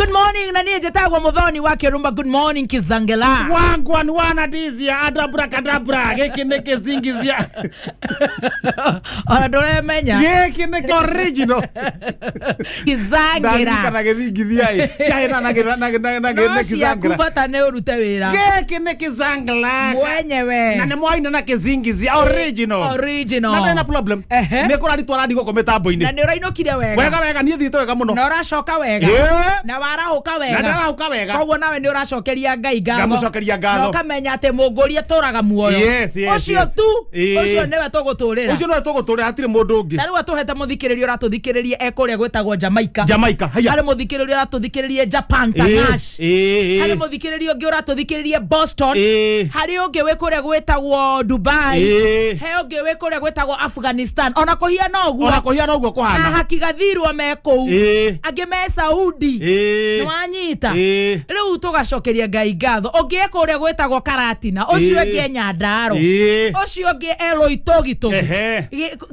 Good morning, na niĩ njĩtagwo Mũthoni wa Kĩrumba. Good morning, Kizangela. Wangwa ni wana dizia adabrakadabra, gĩkĩ nĩ kĩzingizia. Ona ndũremenya. Gĩkĩ nĩ original. Kizangĩra. Ndarikana gĩthingithia ĩ caina na No ciaku kĩzangĩra. bata nĩ ũrute wĩra. Gĩkĩ nĩ kĩzangla. Mwenyewe. Na nĩ mwaina na kĩzingizia original. Original. Na ndĩ na problem. Ehe. Nĩ kũrarutwo randi gũkũ mĩtambo-inĩ. Na nĩ ũrainũkire wega. Wega wega, niĩ thiĩte wega mũno. Na ũracoka wega. Ĩĩ. Na warahũka wega. Na ndarahũka wega. Koguo nawe nĩ ũracokeria Ngai ngatho. Ngamũcokeria ngatho. Na ũkamenya atĩ mũngũri atũraga muoyo. Yes, Ũcio yes. tu. Ĩĩ. Ũcio nĩwe tũgũtũrĩra. Ũcio nĩwe tũgũtũrĩra, hatirĩ mũndũ ũngĩ. Ta rĩu atũhete mũthikĩrĩria ũratũthikĩrĩria e kũrĩa gwĩtagwo Jamaica. Jamaica, haya. Harĩ mũthikĩrĩria ũratũthikĩrĩria Japan, Tanash. Ĩĩ, Harĩ ĩĩ. mũthikĩrĩria ũngĩ ũratũthikĩrĩria Boston. Ĩĩ. Harĩ ũngĩ wĩ kũrĩa gwĩtagwo Dubai. Ĩĩ. He ũngĩ wĩ kũrĩa gwĩtagwo Afghanistan. Ona kũhiana ũguo. Ona kũhiana ũguo kũhana. Ahakigathirwo me kũu. Ĩĩ. Angĩ me Saudi. Ĩĩ. Nĩwanyita? Ĩĩ. Rĩu tũgacokeria Ngai ngatho. Ũngĩ e kũrĩa gwĩtagwo Karatina, ũcio Ĩĩ. ũngĩ e Nyandarua, Ĩĩ. ũcio ũngĩ e Loitokitok. Ehe.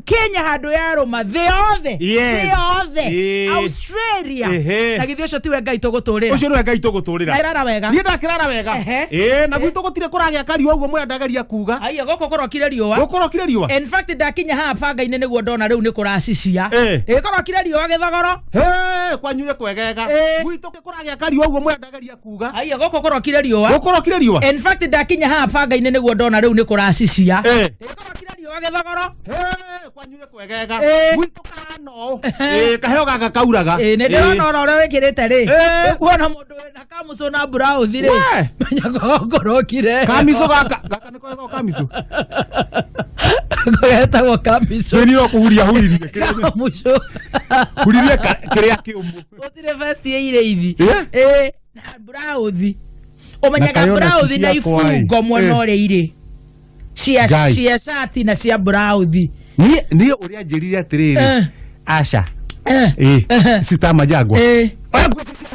Kenya handũ yarũma, thĩ yothe, Yes. thĩ yothe, Ĩĩ. Australia. Ehe. Na githĩ ũcio tiwe Ngai tũgũtũrĩra? Ũcio nĩwe Ngai tũgũtũrĩra. Ndakĩrara wega. Niĩ ndakĩrara wega. Ehe. Ĩĩ, na gwitũ gũtirĩ kũragĩa kariũa ũguo mwendageria kuga. Aiya, gũkũ kũrokire riũa. Gũkũrokire riũa? In fact ndakinya haha banga-inĩ nĩguo ndona rĩu nĩ kũracicia. Ĩĩ. Ĩ kũrokire riũa gĩthogoro. Hĩ, kwanyu nĩ kwegega. Ĩĩ. Gwitũ kũragĩa kariũa ũguo mwendageria kuga. Aiya, gũkũ kũrokire riũa. Gũkũrokire riũa? In fact ndakinya haha banga-inĩ nĩguo ndona rĩu nĩ kũracicia. Ĩĩ. Ĩ kũrokire riũa gĩthogoro. Hĩ, kwanyu nĩ kwegega. Ĩĩ. Gwitũ kahana ũũ. Ĩĩ, kaheo gaka kauraga. Ĩĩ, nĩ ndĩrona oro ũrĩa wĩkĩrĩte rĩ. Ĩĩ. Ũkuona mũndũ wĩna kamucũ na mburauthi rĩ. We. Menya kũrokire. Kamicũ gaka. Gaka nĩko getagwo kamicũ. Getagwo kamicũ. Nĩ niĩ no kũhuria huririe. Kamucũ. Huririe kĩrĩa kĩũmũ. Gũtirĩ vest ya irĩithi. Ĩĩ. Ĩĩ, na mburauthi. Ũmenyaga Na kayoneki mburauthi na ciakwa ĩ. ibungo mwena Ĩĩ. ũrĩa irĩ. Cia Ngai. cia cati na cia mburauthi. Niĩ niĩ ũrĩa njĩrire atĩrĩrĩ. Eh. Aca. Eh. Ĩĩ. Sister Majangwa. Ĩĩ. Oya nguo icio cia-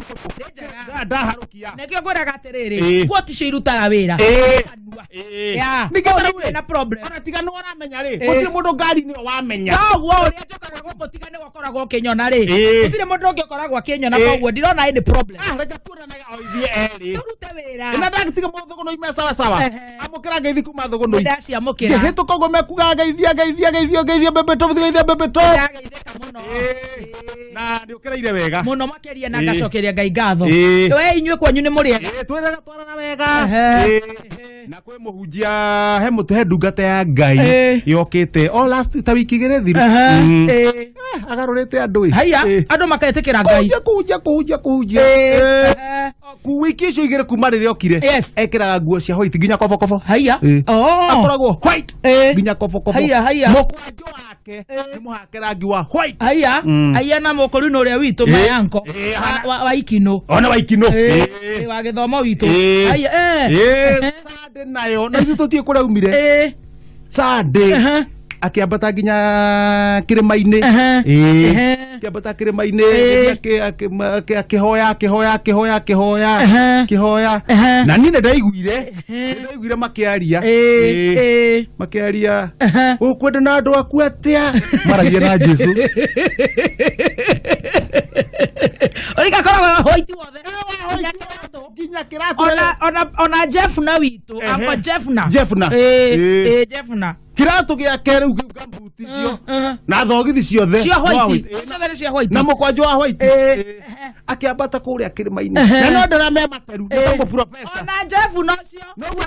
Ndaharũkia. Nĩkĩo ngwĩraga atĩrĩrĩ, Ĩĩ. nguo ticio irutaga wĩra. Ĩĩ. Kanua. Ĩĩ. Ya. Ningĩ Kũu ta rĩu nĩ na problem. Ona tiga nĩ ũramenya rĩ, Ĩĩ. gũtirĩ mũndũ ngari-inĩ ĩyo wamenya. Koguo ũrĩa njũkaga gũkũ tiga nĩwe ũkoragwo ũkĩnyona rĩ. Ĩĩ. Gũtirĩ mũndũ ũngĩ ũkoragwo akĩnyona Ĩĩ. koguo ndirona any problem. Ah, reke tuonanaga o ithuĩ erĩ. Tũrute wĩra. Ĩna ndagĩtiga mũthũgũnũ ime sawa sawa. Ehe. Amũkĩra ngeithi kuma thũgũnũ. Ndaciamũkĩra. Ngĩhĩtũka ũguo mekuga ngeithia ngeithia ngeithia ngeithia bebe top ngeithia bebe top. Ndageithĩka mũno. Ĩĩ. Na nĩ ũkĩraire wega. Mũno makĩria na Ĩĩ. ngacokeria Ngai ngatho. Ĩĩ. We inyuĩ kwanyu nĩ mũrĩega. Ĩĩ, twĩraga twarana wega. Ehe. Ĩĩ. Na kwĩ mũhunjia he mũtĩ he ndungata ya Ngai Ĩĩ. yokĩte o last ta wiki igĩrĩ thiru. Ehe. Mm. Ĩĩ. Eh, agarũrĩte andũ ĩ. Haiya, Ĩĩ. andũ maketĩkĩra Ngai. Kũhunjia kũhunjia kũhunjia kũhunjia. Ĩĩ. Ĩĩ. Ehe. Ku wiki icio igĩrĩ kuma rĩrĩa okire Yes. ekĩraga nguo cia white nginya kobokobo. Haiya. Ĩĩ. Oh. Akoragwo white Ĩĩ. nginya kobokobo. Haiya, haiya. Mũkwanjũ wake nĩ mũhake rangi wa white. Haiya. Mm. Haiya na mũkũrinũ ũrĩa witũ Ĩĩ. mayanko. Ĩĩ, Wa- hana- wa- wa ikinũ. Ona wa ikinũ. Ĩĩ. Ĩĩ. Ĩĩ, wa gĩthomo witũ. Ĩĩ. Haiya. Eh. Ĩĩ, Sunday nayo na ithuĩ tũtiĩ kũrĩa aumire. Ĩĩ. Sunday Ehe. akĩambata nginya kĩrĩma-inĩ. Ehe. Ĩĩ. Ehe. Akĩambata kĩrĩma-inĩ Ĩĩ. akĩhoya akĩhoya akĩhoya akĩhoya Ehe. akĩhoya Ehe. na niĩ nĩ ndaiguire nĩ ndaiguire makĩaria. Ĩĩ. Ĩĩ. Ĩĩ. Makĩaria Ehe. ũkwenda na andũ aku atĩa maragia na Jesu. Ũrĩgakoragwo na white wothe. Nginya kĩratũ. Nginya kĩratũ. Ona Jeff na witũ. Ehe. Uncle Jeff na. Jeff na. Ĩĩ. Ĩĩ. Ĩĩ, Jeff na. Kĩratũ gĩake rĩu gambuti icio Mhm. na thogithi ciothe Cia wa white. white. Ĩĩ, Ciothe nĩ cia white. na mũkwanjũ wa white. Ĩĩ. Ĩĩ. Akĩambata kũrĩa kĩrĩma-inĩ na no ndĩra me materu nĩ Ĩĩ. ta mũprofesa. Ona Jeff na ũcio. Noguo.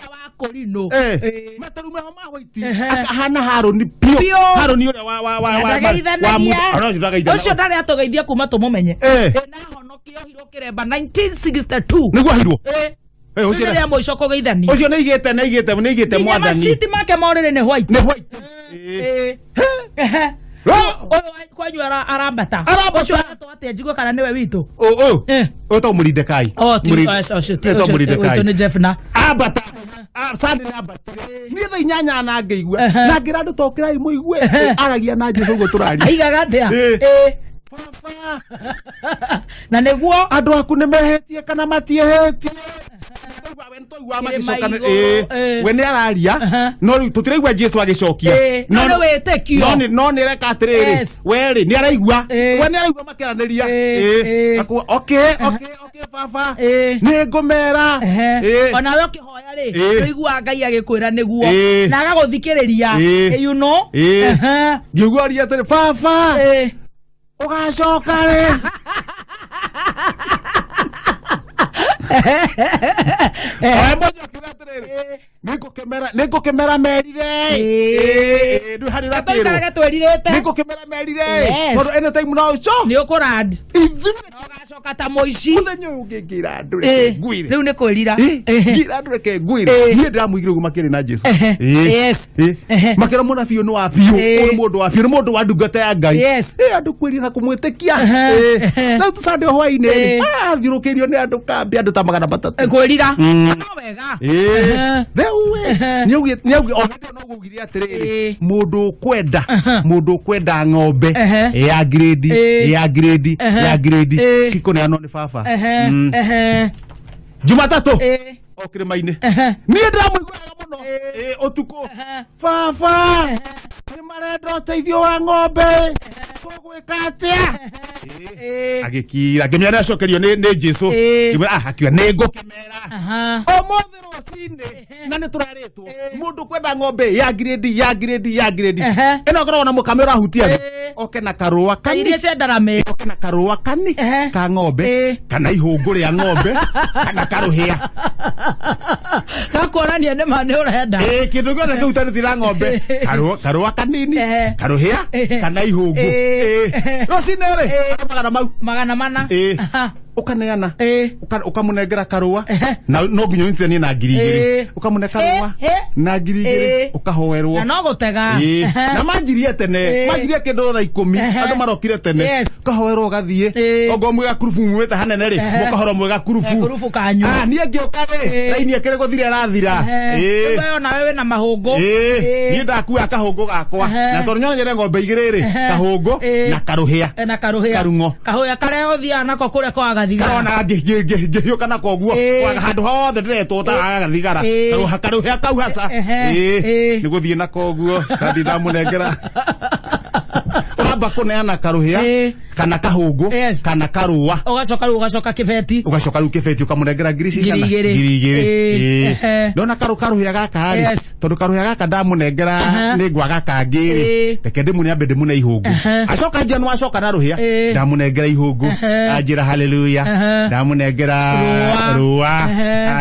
Wa kũrinũ. Eh, Ĩĩ. materu meho ma white Ehe. akahana harũni biũ. Biũ. Harũni ũrĩa wa wa wa wa wa Ndageithanagia. ona ũcio ndagaithanagia. Ũcio ndarĩ atũgeithia kuma tũmũmenye. Eh. Ĩĩ, na ahonokire ohirwo kĩremba 1962. Nĩguo ahirwo. Ĩĩ. Eh, ũcio Rĩrĩa mũico kũgeithania. Ũcio nĩ igĩte nĩ igĩte nĩ igĩte Nginya mwathani. maciti make ma ũrĩrĩ nĩ white. Nĩ white. Ĩĩ. Ĩĩ. Ehe. Ro- Ũyũ kwanyu arambata. Arambata. Ũcio aretwo atĩa njigue kana nĩwe witũ? Ũyũ ũyũ. Eh. Ũyũ to Mũrindekai. Oh, ti ũcio Ũyũ to Mũrindekai. witũ nĩ Jeff na. Ambata. Ah, Sunday nĩ ambatire. Niĩ thaa inyanya na ngĩigua. Ehe. Na ngĩra andũ tokĩrai mũigue. Aragia na Jesu ũguo tũraria. Aigaga atĩa? Ĩĩ. Ĩĩ. Baba, Na nĩguo andũ aku nĩ mehetie kana matiehetie? Twaigua we, nĩ twaigua. Tũraigua magĩcokana Kĩrĩma igũrũ, ĩĩ we nĩ araria no rĩu tũtiraigua Jesu agĩcokia. No nĩ wĩtĩkio. No nĩ reka atĩrĩrĩ we rĩ nĩ araigua we nĩ araigua makĩaranĩria. Akuga okay okay okay baba nĩ ngũmera. Onawe ũkĩhoya rĩ ũiguaga Ngai agĩkwĩra nĩguo na agagũthikĩrĩria you know. Ngiuga ũria atĩrĩ baba ũgacoka rĩ. Moja akiuga atĩrĩrĩ nĩngũkĩmera merire ndũ harĩ ũrakĩrwo Tũikarage twĩrirĩte nĩngũkĩmera merire tondũ anytime no ũco nĩ ũkũrand ithuĩ na ũgacoka ta mũici. Mũthenya ũyũ ũngĩ ngĩra andũ reke ngwĩre Rĩu nĩ kwĩrira. Ngĩra andũ reke ngwĩre niĩ ndĩramũigire ũguo makĩrĩ na Jesu. Makĩra mũnabii ũyũ nĩ wa biũ ũyũ nĩ mũndũ wa biũ nĩ mũndũ wa ndungata ya Ngai. Andũ kwĩrira na kũmwĩtĩkia. Rĩu tũcande hwainĩ rĩ athiũrũkĩirio nĩ andũ kambĩ andũ ta 300. Kwĩrira no wega. Rĩu ĩ nĩaugire o hĩndĩ ĩyo no gũugire atĩrĩrĩ mũndũ ũkwenda ng'ombe ya grade ya grade ya grade cikũneanwo nĩ baba. Jumatatũ o kĩrĩma-inĩ niĩ ndĩramũigua wega mũno ũtukũ baba nĩ marenda ũteithio wa ng'ombe tũgwĩka atĩa. Agĩkira ngĩmenya nĩ acokerio nĩ Jesu. Akiuga nĩ ngũkĩmera ũmũthĩ rũcinĩ na nĩ tũrarĩtwo mũndũ kwenda ng'ombe ya grade ya grade ya grade ĩno ĩkoragwo na mũkame ũrahutia thĩ oke na karũa kani iria cia ndarame oke na karũa kani ka ng'ombe kana ihũngũ rĩa ng'ombe kana karũhĩa gakuonania nĩ ma nĩ ũrenda kĩndũ gĩothe kĩhutanĩtie na ng'ombe karũa kanini karũhĩa kana ihũngũ rũcinĩ rĩ magana mau 400. Ukaneana ukamunengera karua na no nginya ũnyitithanie na 2,000 ukamune karua na 2,000 ukahoerwo na no gũtega na manjirie tene manjirie kĩndũ thaa 10 andũ marokire tene ukahoerwo ũgathiĩ ongo mwĩ gakurubu mumĩte hanene rĩ mũkahorwo mwĩ gakurubu kanyu niĩ ngĩũka rĩ raini ĩkĩrĩ gũthira ĩrathira wewe onawe wĩna mahũngũ niĩ ndakua kahũngũ gakwa na tondũ nyonere ng'ombe igĩrĩ rĩ kahũngũ na karũhĩa na karũhĩa karung'o kahũhĩa karĩa ũthiaga nako kũrĩa kwa gathigara karona ngĩhiũka nako ũguo handũ hothe ndĩretwo ta gathigara karũhĩa kau haca nĩ gũthiĩ nako ũguo ndathiĩ ndamũnengera ũramba kũneana karũhĩa kana kahũngũ kana karũa ũgacoka rĩu ũgacoka kĩbeti ũgacoka rĩu kĩbeti ũkamũnengera ngiri cigana 2,000. Ndona karũhĩa gaka rĩ tondũ karũhĩa gaka ndamũnengera nĩ ngwaga kangĩ rĩ reke ndĩmune ambe ndĩmune ihũngũ acoka njĩra nĩwacoka na rũhĩa ndamũnengera ihũngũ anjĩra haleluya ndamũnengera rũa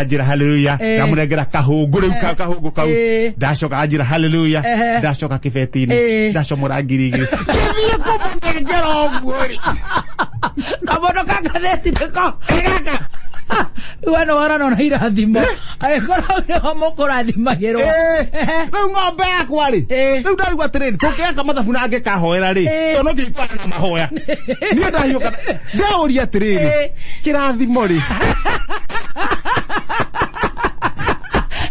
anjĩra haleluya ndamũnengera kahũngũ rĩu kahũngũ kau ndacoka anjĩra haleluya ndacoka kĩbeti-inĩ ndacomora 2,000 kĩthiĩ kũmũnengera ũguo rĩ kamono ka ngathĩti nĩko gaka we nĩ wona nona irathimo angĩkorwo nĩho mũkũrathimagĩrwo rĩu ng'ombe yakwa rĩ rĩu ndarigwo atĩrĩrĩ tũngĩeka mathabu na angĩkahoera rĩ tondũ no nginya ikwarĩ na mahoya niĩ ndahiũka ndeũria atĩrĩrĩ kĩrathimo rĩ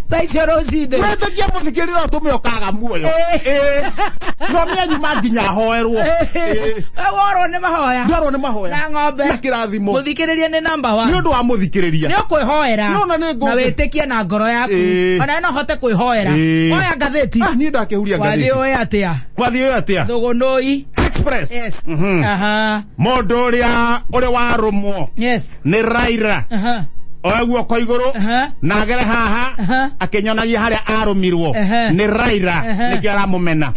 thaa icio rũcinĩ wĩtĩkie mũthikĩrĩria ũtũme ũkaga muoyo no mĩanyuma nginya ahoerwo worwo nĩ mahoya ndorwo nĩ mahoya na ng'ombe na kĩrathimo mũthikĩrĩria nĩ namba 1 nĩ ũndũ wa mũthikĩrĩria nĩ ũkwĩhoera na wĩtĩkie na ngoro yaku ona no hote kwĩhoera oya ngathĩti niĩ ndakĩhuria ngathĩti wathiĩ ũĩ atĩa wathiĩ ũĩ atĩa Thũgũnũi Express. Yes. Mũndũ ũrĩa ũrĩ warũmwo nĩ Raila oe guoko igũrũ na agere haha akĩnyonagia harĩa arũmirwo nĩ Raila nĩkĩo aramũmena.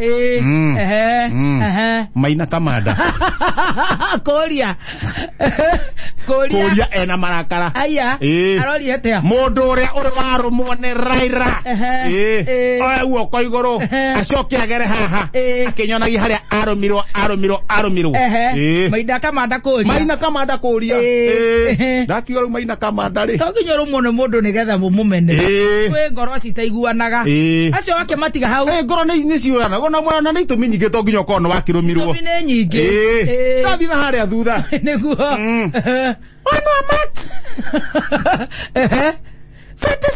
Maina Kamanda kũria kũria ena marakara aya aroria atĩa mũndũ ũrĩa ũrĩ warũmwo nĩ Raila oe guoko igũrũ acoke agere haha akĩnyonagia harĩa arũmirwo arũmirwo arũmirwo. Maina Kamanda kũria Maina Kamanda kũria ndakiuga rĩu Maina Kamanda rĩ to nginya ũrũmwo nĩ mũndũ nĩgetha mũmũmene kwĩ ngoro citaiguanaga acio wake matiga hau ngoro nĩ ciũranaga ona nĩ itũmi nyingĩ to nginya ũkorwo nĩ wakĩrũmirwo itũmi nĩ nyingĩ ndathiĩ na harĩa thutha nĩguo Ono Max Sete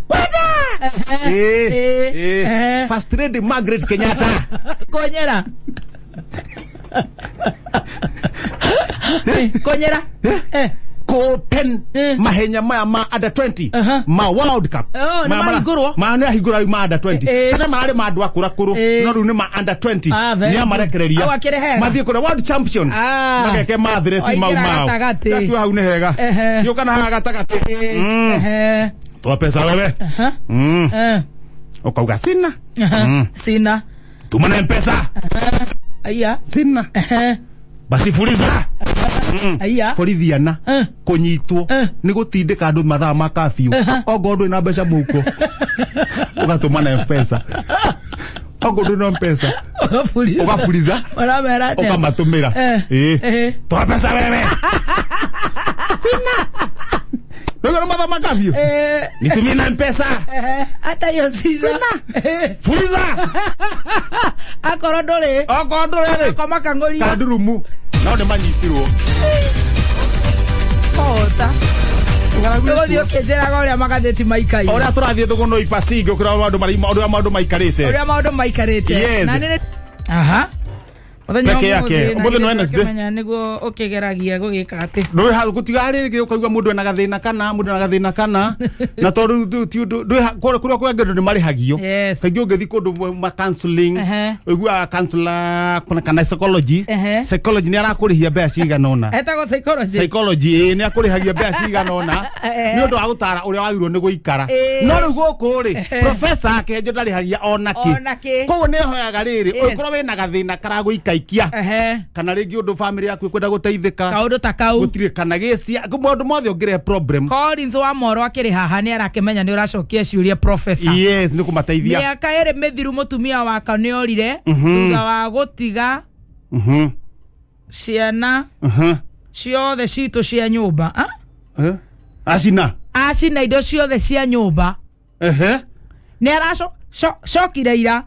Wada First Lady Margaret Kenyatta konyera konyera Kopen Eh. mahenya maya ma under 20 Aha. ma World Cup. Oh, nĩ Maya mahingũrwo? Ma nĩ ahingũra rĩu ma under 20. Eh. Tene mararĩ ma andũ akũra kũrũ Eh. no rĩu nĩ ma under 20. Ah, very Nĩ good. amarekereria. Hau akĩrĩ hega. Mathiĩ kũrĩa World Champions. Ah. Mageke mathireti mau Waingĩra mao. gatagatĩ. Gakiuga hau nĩ hega. Ehe. Gĩũka na haha gatagatĩ. Mm. Ehe. Toa pesa wewe. Aha. Mm. Eh. Ukauga sina. Aha. Mm. Sina. Tuma na mpesa. Aya. Sina. Ehe. Basi fuliza. Aya. Borithiana Eh. kũnyitwo Eh. nĩ gũtindĩka andũ mathaa ma kabiũ ongorwo ndũrĩ na mbeca mũhuko ũgatũma na mpesa ongorwo ndũrĩ na mpesa Ũgabuliza. ũgabuliza Ũramera atĩa? ũkamatũmĩra Eh. Ĩĩ. Eh. toa pesa wewe sina rĩu nĩ mathaa ma kabiũ Eh. nitumie na mpesa Eh. Hata hiyo sina. Eh. fuliza Akorwo ndũrĩ. okorwo ndũrĩ rĩ Koma kang'ũria. kandurumu no nĩ manyitirwo Kũhota. Tũgũthiĩ ũkĩnjĩraga ũrĩa magathĩti maikaire. ũrĩa tũrathiĩ thũgũnũ ibacingi ũkĩrora maũndũ ũrĩa maũndũ maikarĩte Ũrĩa maũndũ maikarĩte. Yes. Na nĩ Aha. Mũthenya Peke wa yake. ũmũthĩ na Ũmũthĩ nĩ githĩ Wednesday. ndũkĩmenya nĩguo ũkĩgeragia gũgĩka atĩ. ndå gũtiga rä ngä ũkaigua må ndå ena gathä na kana må ndå ena gathä na kana na tondå kå rä a kwä andå nä marä hagio Yes. kaingä å ngä thiä kå ndå ma counseling Ehe. ũiguaga counselor kana psychology Ehe. psychology nä arakå rä hia mbeca cigana ũna Etagwo psychology. psychology ä nä akå rä hagia mbeca cigana ũna Ehe. nä å ndå wa gå tara å rä a wagä rwo nä gå ikara Ĩĩ. no rä u gå kå rä professor akenjo ndarä hagia ona kä Ona kĩ. koguo nä hoyaga rä rä Yes. å korwo wä na gathä na karagå ikaikia Ehe. kana rä ngä å ndå bamä yaku ĩkwenda gå teithä Kaũndũ ta kau. gũtirĩ kana gĩcia maũndũ mothe ũngĩrehe problem Collins wa Moro akĩrĩ haha nĩ arakĩmenya nĩ ũracokia ciũria professor. Yes, nĩ kũmateithia. Mĩaka ĩrĩ mĩthiru mũtumia wakwa nĩ orire thutha wa gũtiga ciana ciothe citũ cia nyũmba. Ah? Eh? Acina. Acina indo ciothe cia nyũmba. Ehe. Nĩ aracokire ira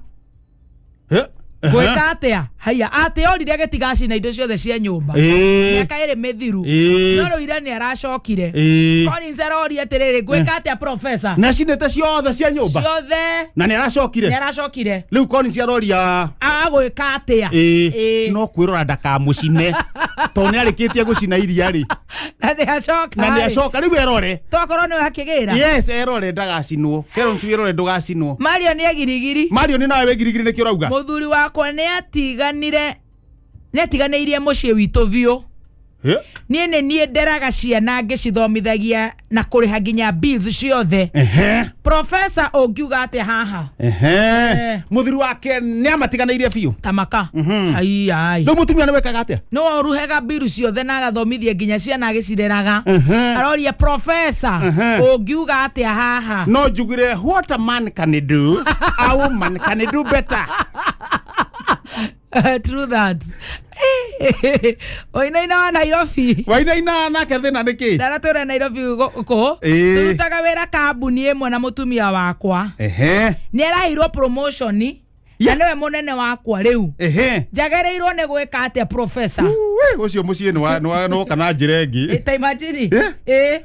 Eh, ehe. gwĩka atĩa haiya atĩ orire agĩtiga acina indo ciothe cia nyũmba Ĩĩ. mĩaka ĩrĩ mĩthiru Ĩĩ. no rĩu ira nĩ aracokire Ĩĩ. Collins aroria atĩrĩrĩ gwĩka atĩa professor Nĩ acinĩte ciothe cia nyũmba ciothe na nĩ aracokire nĩ aracokire rĩu Collins aroria agwĩka atĩa ĩĩ Ĩĩ. no kwĩrora ndakamũcine tondũ nĩ arĩkĩtie gũcina iria rĩ na nĩ acoka na nĩ rĩ. acoka rĩu erore tokorwo nĩwe akĩgĩra yes erore ndagacinwo Collins erore ndũgacinwo Mario nĩ egirigiri Mario nĩ nawe wĩgirigiri nĩkĩ ũrauga mũthuri wakwa nĩ atiganire nĩ atiganĩirie mũciĩ witũ biũ Eh? niĩ nĩ niĩ nderaga ciana ngĩcithomithagia na kũrĩha nginya bills ciothe Ehe. profesa ũngiuga atĩa haha Ehe. Eh. Mũthuri wake nĩ amatiganĩirie biũ tamaka ai rĩu mũtumia nĩ wekaga atĩa no ũruhega mbiru ciothe na agathomithia nginya ciana agĩcireraga Mhm. aroria profesa ũngiuga atĩa haha no njugire what a man can do a woman can do better. True that. Wainaina wa Nairobi Wainaina nake thĩna nĩ kĩ ndaratwĩra Nairobi kũ Ĩĩ. tũrutaga wĩra kambuni ĩmwe na mũtumia wakwa Ehe. nĩ araheirwo promotion na nĩwe mũnene wakwa rĩu Ehe. njagĩrĩirwo nĩ gwĩka atĩa profesa Ui, ũcio mũciĩ nĩ woka na njĩra ĩngĩ ta imagine Eh? ĩ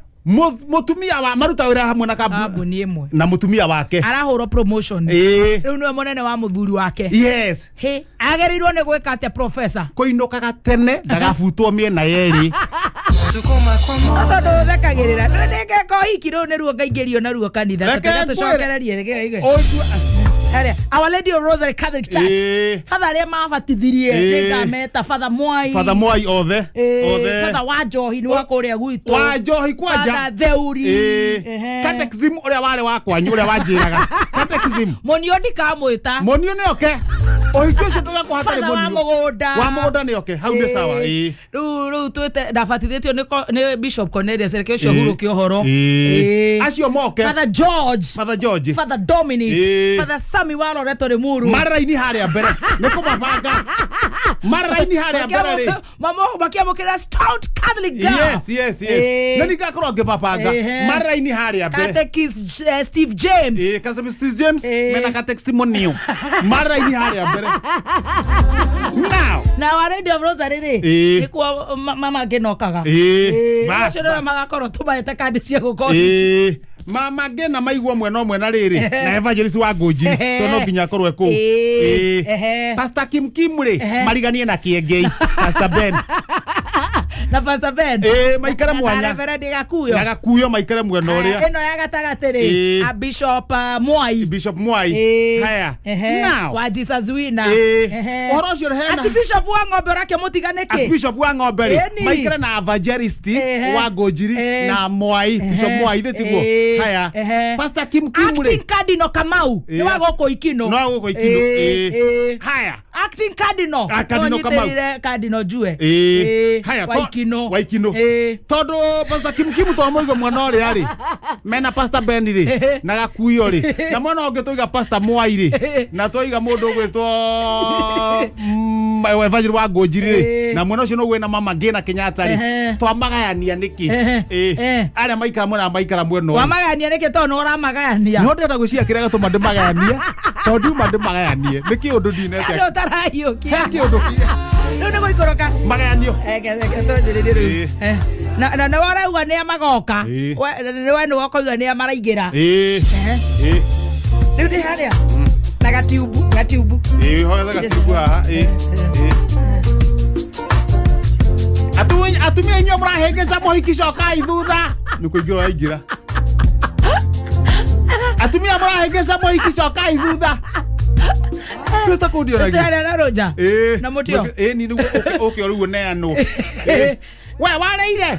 Mũtumia wa maruta wĩra hamwe na kambuni kambuni ĩmwe na mũtumia wake arahũrwo promotion Ĩĩ. rĩu nĩwe mũnene wa mũthuri wake Yes. he agĩrĩirwo nĩ gwĩka atĩa profesa Kũinũkaga tene ndagabutwo mĩena yerĩ. No tondũ ũthekagĩrĩra rĩu nĩngeka ũhiki rĩu nĩruo ngaingĩrio naruo kanitha Reke tũtiga ngwĩre. tũcokererie reke igue. Ũigue- Harĩa, Our Lady of Rosary Catholic Church Ĩĩ. father arĩa mabatithirie Ĩĩ. nĩngameta father Mwai Father Mwai othe Ĩĩ, othe father wa njohi nĩ wa kũrĩa gwitũ wa njohi kwanja father Theuri Ĩĩ. Ehe. Catechism ũrĩa warĩ wa kwanyu ũrĩa wanjĩraga catechism Mũnio ndikamwĩta monio nĩ oke ũhiki ũcio tũgekwo hatarĩ father wa monio mũgũnda wa mũgũnda nĩ oke hau nĩ sawa ĩĩ rĩu rĩu twĩte ndabatithĩtio nĩ Bishop Cornelius reke ũcio Ĩĩ. hurũke ũhoro Ĩĩ. Ĩĩ. Acio moke Father George Father George Father Dominic Ĩĩ. Father Sami wa Loreto Limuru marĩ raini harĩa mbere nĩ kũmabanga marĩ raini harĩa mbere rĩ makiamũkĩra stout Catholic girl yes yes yes Ĩĩ. na ningakorwo ngĩmabanga Ehe. marĩ raini harĩa mbere Catechist Steve James Ĩĩ, Catechist James Ĩĩ. mena catechist-monio marĩ raini harĩa mbere now na wa Radio of Rosary rĩ Ĩĩ. nĩkuo mama ngĩnokaga Ĩĩ. Bas, acio bas. magakorwo tũmaete kandi cia gũkorwo Ĩĩ. Mama ngĩna maigua mwena ũmwe na rĩrĩ na evangelist wa ngũnji tondũ no nginya akorwo e kũu Ĩĩ. Ĩĩ. Ehe. Pastor Kim Kim rĩ mariganie na Kĩengei Pastor Ben Na Pastor Ben. Ĩĩ, maikare mwanya. Na Reverend Gakuyo. Na Gakuyo maikare mwena Aya, ũrĩa. ĩno ya gatagatĩ rĩ, Ĩĩ. a Bishop Mwai. Bishop Mwai. Ĩĩ. Haya. Ehe. Now. Wa Jesus Winner. Ĩĩ. Ehe. Ũhoro ũcio hena- Archbishop wa ng'ombe ũrakĩmũtiga nĩkĩ? Bishop wa ng'ombe rĩ Ĩni. maikare na evangelist Ehe. wa Ngũnjiri Ĩĩ. na Mwai, Bishop Ehe. Mwai ithe tiguo. Ĩĩ. Haya. Ehe. Pastor Kim Kim rĩ. Acting Cardinal Kamau. Ĩĩ. Nĩ wa gũkũ Ikino. No gũkũ Ikino. Ĩĩ. Ĩĩ. Ĩĩ. Haya. Acting Cardinal. Ah, Cardinal Nĩwe Kamau. ũnyitĩrĩire Cardinal Njue. Ĩĩ. Ĩĩ. Haya, Wa Ikino. Wa Ikino. Ĩĩ. Tondũ Pastor Kim Kim twamũiga mwena ũrĩa rĩ mena Pastor Ben rĩ na Gakuyo rĩ, na mwena ũngĩ twaiga Pastor Mwai rĩ, na twaiga mũndũ ũgwĩtwo Evangelist wa Ngũnjiri rĩ, Ĩĩ. na mwena ũcio no gwĩna Mama Ngina Kenyatta rĩ, Ehe. twamagayania nĩkĩ? Ehe. Ĩĩ. Ehe. Arĩa maikara mwena maikara mwena ũyũ. Wamagayania nĩkĩ tondũ nĩ ũramagayania? Nĩho ndĩrenda gwĩciria kĩrĩa gĩtũma ndĩmagayanie, tondũ ndiuma ndĩmagayanie nĩ kĩũndũ ndinete. Andũ ũtarahiũkia. He kĩũndũ Rĩu nĩ gũikũrũka. Magayanio. Tũnjĩrĩrie rĩu. Ĩĩ. Na nĩ ũrauga nĩa magoka. Ĩĩ. We nĩwe ũkoiga nĩa maraingĩra. Ĩĩ. Ehe. Ĩĩ. Rĩu ndĩ harĩa na gatiubu gatiubu. Ĩĩ, hoetha gatiubu haha. Ĩĩ. Ĩĩ. Atumia inyuĩ mũrahĩngĩca mũhiki cokai thutha. Nĩ kũingĩra ũraingĩra. Atumia mũrahĩngĩca mũhiki cokai thutha. Rĩu ta kũu ndionagia. Tũrĩ na rũnja. Ĩĩ. Na mũtio. Ĩĩ, ni nĩguo ũke ũrĩguo neanwo. Ĩĩ. We warĩire.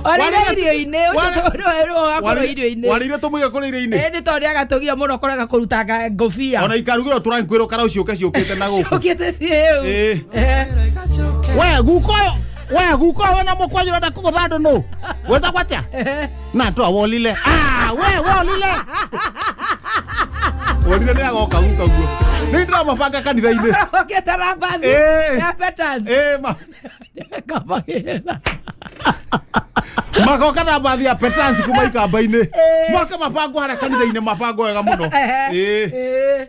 Warĩire irio-inĩ ũcio tondũ ũgakorwo irio-inĩ. Warĩire tũmũige kũrĩ irio-inĩ. Ĩĩ nĩ tondũ nĩagatũgia mũno kũrega kũruta ngũbia. Ona ikarugĩrwo tũrankwĩrwo karau ciũke ciũkĩte na gũkũ. Ciũkĩte ciĩu. Ĩĩ. We guko ũyũ, we guko ũyũ na mũkwanyu ũrenda kũgũtha andũ nũ? Wĩtagwo atĩa? Na twa wolile. Ah, we wolile. Wolile nĩ agoka guka guo. Nĩ ndĩramabanga kanitha-inĩ. Ũkĩte rambathi. Ĩĩ. Ya Peters. Ĩĩ, ma Kamagĩra. Magoka na mbathi ya Peters kuma ikamba-inĩ. Moke mabangwo harĩa kanitha-inĩ, mabangwo wega mũno. Ĩĩ. Ĩĩ.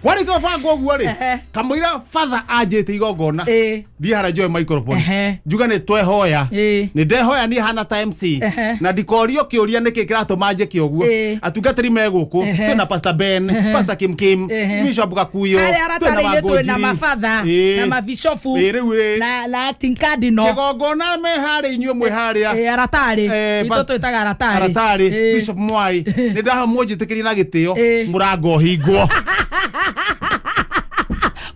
Warĩkia gũbangwo ũguo rĩ, Ehe. kamũira father anjĩte igongona, Ĩĩ. thiĩ harĩa njoe microphone, Ehe. njuge nĩ twehoya, Ĩĩ. nĩ ndehoya niĩ hana ta MC, Ehe. na ndikorio kĩũria nĩkĩ kĩratũma njĩke ũguo. Ĩĩ. Atungatĩri me gũkũ, Ehe. twĩna Pastor Ben, Pastor Kim Kim, Ehe. Bishop Gakuyo, Harĩa twĩna aratarĩ-inĩ twĩna Wangũnjiri. mabatha Ĩĩ. na mabishofu Ĩĩ, rĩu rĩ na acting cardinal. Kĩgongona me harĩa, inyuĩ mwĩ harĩa. Ĩĩ, aratarĩ. Eh, Itũ twĩtaga aratarĩ. Aratarĩ. Ĩĩ. Bishop Mwai, nĩ ndaha mũnjĩtĩkĩrie na gĩtĩo, Ĩĩ. mũrango ũhingwo.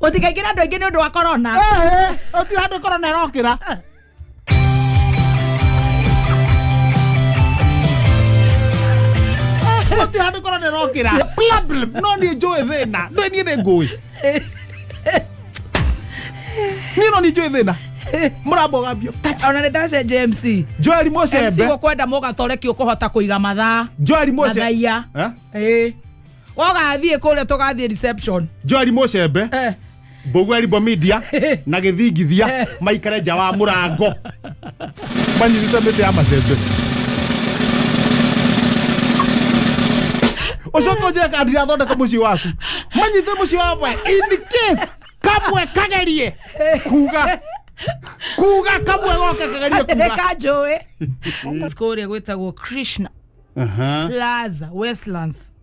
Gũtikaingĩra andũ aingĩ nĩ ũndũ wa corona. Ũtirĩ handũ korona ĩrokĩra. Gũtirĩ handũ korona ĩrokĩra. Problem no niĩ njũĩ thĩna, ndũĩ niĩ nĩ ngũĩ, niĩ no niĩ njũĩ thĩna mũrambo ũgambio. Ona nĩ ndacenjia MC. Joel MC Mũcembe. gũkwenda mũgatore kĩ ũkũhota kũiga mathaa. Joel Mũcembe. Mathaia. Ĩĩ. Wogathiĩ kũrĩa tũgathiĩ reception. Joel Mũcembe, Mbũgua Rimbo Media na gĩthingithia maikare nja wa mũrango manyitĩte mĩtĩ ya macembe, ũcoke ũnjĩre kana ndirathondeka mũciĩ waku. Manyite mũciĩ wakwa in case kamwe kagerie kuga kuga, kamwe goke kagerie Nĩ kuga. kanjũĩ kũrĩa gwĩtagwo Krishna Plaza, Westlands.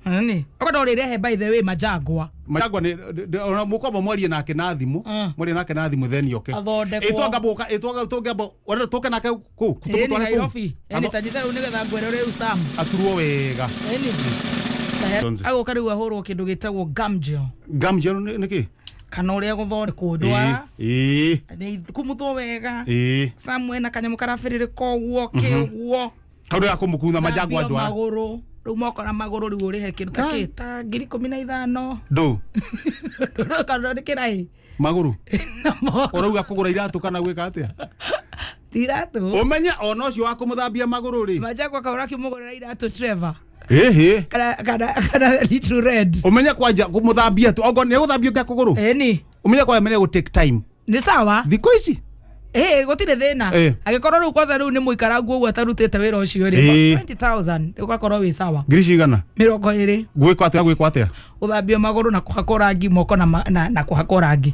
Nĩ okorwo ũrĩrehe, by the way, majangwa. Majangwa nĩ ona mũkwamba mwarie nake na thimũ. Mwarie nake na thimũ then oke. Athondekwo. Ĩtwangamba ĩtwanga tũngĩamba ũrenda tũke nake kũu? Ĩni Tũmũtware kũu. Nairobi ĩni tanyita rĩu nĩgetha ngwĩre rĩu Sam. Aturwo wega. Ĩni Donze. agũka rĩu ahũrwo kĩndũ gĩtagwo gum gel. Gum gel nĩ kĩ? Kana ũrĩa gũthondekwo ndwara Ĩĩ. nĩ kumuthwo wega. Ĩĩ. Sam ena kanyamũ karabĩrĩrĩka ũguo kĩ ũguo. Kau nĩ gakũmũkuna majangwa Thambio ndwara. magũrũ rĩu moko na magũrũ rĩu ũrĩhe kĩndũ ta kĩ ta 15,000. Ndũ. Kana nĩ kĩraĩ. Magũrũ. Na moko. Ũrauga kũgũra iratũ kana gwĩka atĩa? Ti iratũ. Ũmenye ona ũcio wa kũmũthambia magũrũ rĩ, Majangwa kaũra kĩmũgũrĩra iratũ Trevor ĩhĩ. kana little red. Ũmenye kwanja kũmũthambia tu ongo nĩ egũthambio kĩa kũgũrũ. Ĩni. Ũmenye kwanja menye gũ take time. Nĩ sawa. Thikũ ici. Ĩĩ, gũtirĩ thĩna. Angĩkorwo rĩu kwanza rĩu nĩ mũikarangu ũguo atarutĩte wĩra ũcio rĩ, 20,000 ũgakorwo wĩ sawa. Ngiri cigana? 20. Gwĩkwo atĩa, gwĩkwo atĩa? Gũthambio magũrũ na kũhakwo rangi moko na kũhakwo rangi.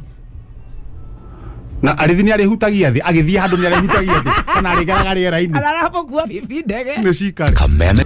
Na arĩthi nĩ arĩhutagia thĩ agĩthiĩ handũ, nĩ arĩhutagia thĩ kana arĩgeraga rĩera-inĩ? Ararabũkua bibi ndege. Nĩ cikare. Kameme.